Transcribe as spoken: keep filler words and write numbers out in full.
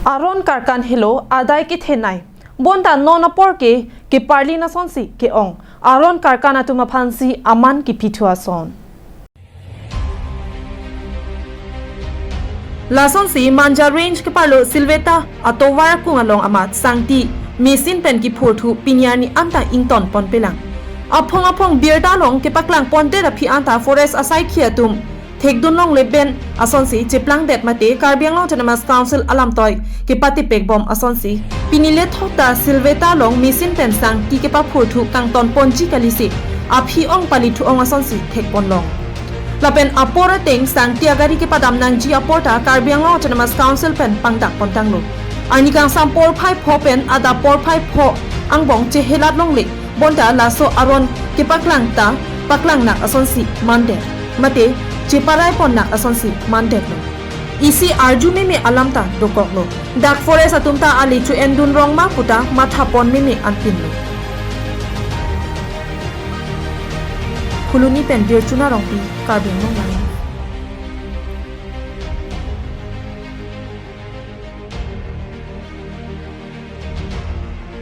Aron karkan helo adai kethenei. Bonta non apor ke keparlin asonsi ke-ong. Aron karkan atum aphansi aman kipithu ason. Lasonsi Manja Range keparlo Silveta atovar kung along amat sangti machine pen kiphurthu pini arni anta ington ponpelang. Aphong aphong birta along kepaklang pondet aphi anta forest asaikhi atum thekdun longle pen asonsi cheplangdet mate Karbi Anglong Autonomous Council alamtoi kepatipek bom asonsi pini lethok ta Silveta along machine pen sangti kepaphurthu kangton ponji kalisi aphi ong palithu ong asonsi thekpon long. Lapen apor ateng sangti agari kepadam nangji apor ta Karbi Anglong Autonomous Council pen pangdak pontanglo. Arni kangsam porphai pho pen adap porphai pho angbong chehelat longle bonta laso aron kepaklang ta paklang nak asonsi mandet mate cheparai pon nak asonsi mandetlo. Isi arju meme alam ta dokoklo. Dak forest atum ta ali chu endun rong ma puta matha pon meme anpinlo. Phuloni pen Birchuna Rongpi, Karbi Anglong Live.